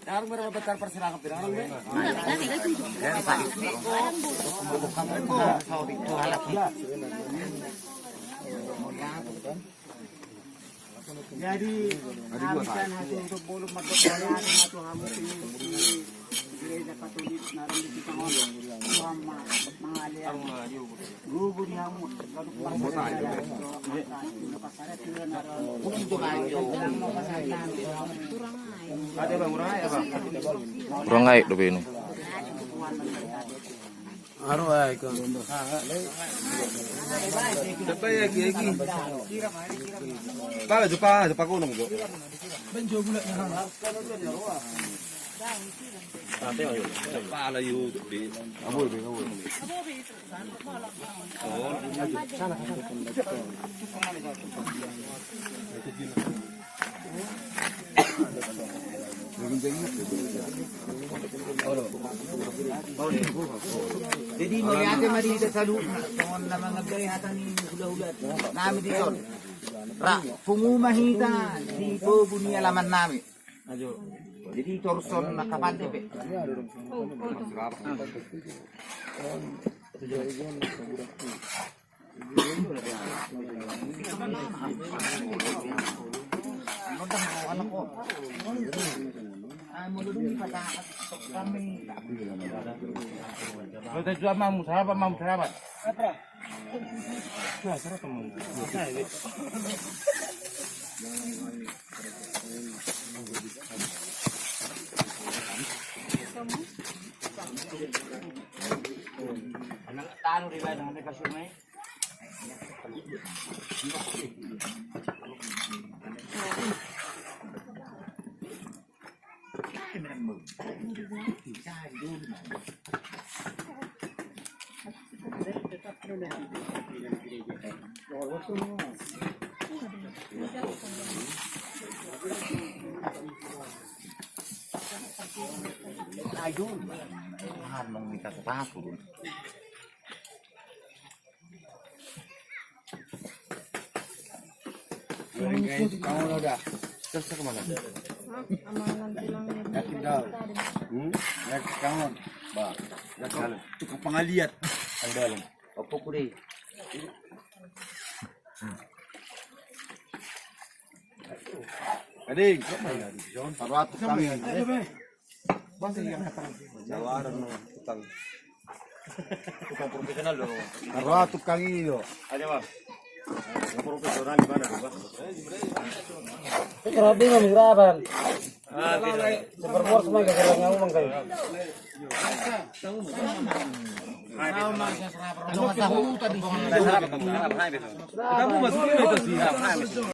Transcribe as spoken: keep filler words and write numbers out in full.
Arung berapa besar persilangan bilang arung be? Jadi, kami kan hasil untuk bolu mardok wayang atau hamu di gereja Katolik naran di Sitangol. Tuhan ma mangalian. Rubu di hamu. Kurang aek dope ini. Aro aek. Dapat ya, Ki, Ki. Pala jo, pala jo, pakunung jo. Pala jo, di. Jadi mauliate ma di hita saluhutna songon na mangandai hata ni hulahula nami dison. Ra pungu ma hita di togu ni alaman nami. Jadi torus on na kapande pe. Kamu udah. Terus ke mana? Yakin dah. Hmm? Yakin kamu. Bah, ya kamu. Tukang pangaliat. Andalan. Apa kuri? Ading, taruh atur kami. Jawaran no tukang. Tukang profesional do. Arwah tukang i do. Ada, Bang. Yang profesional di mana, Bang? Rabi mami raban. Ah, bisa. Super Wars mah gak ada yang ngomong kan. Kamu masuk ini, Bang.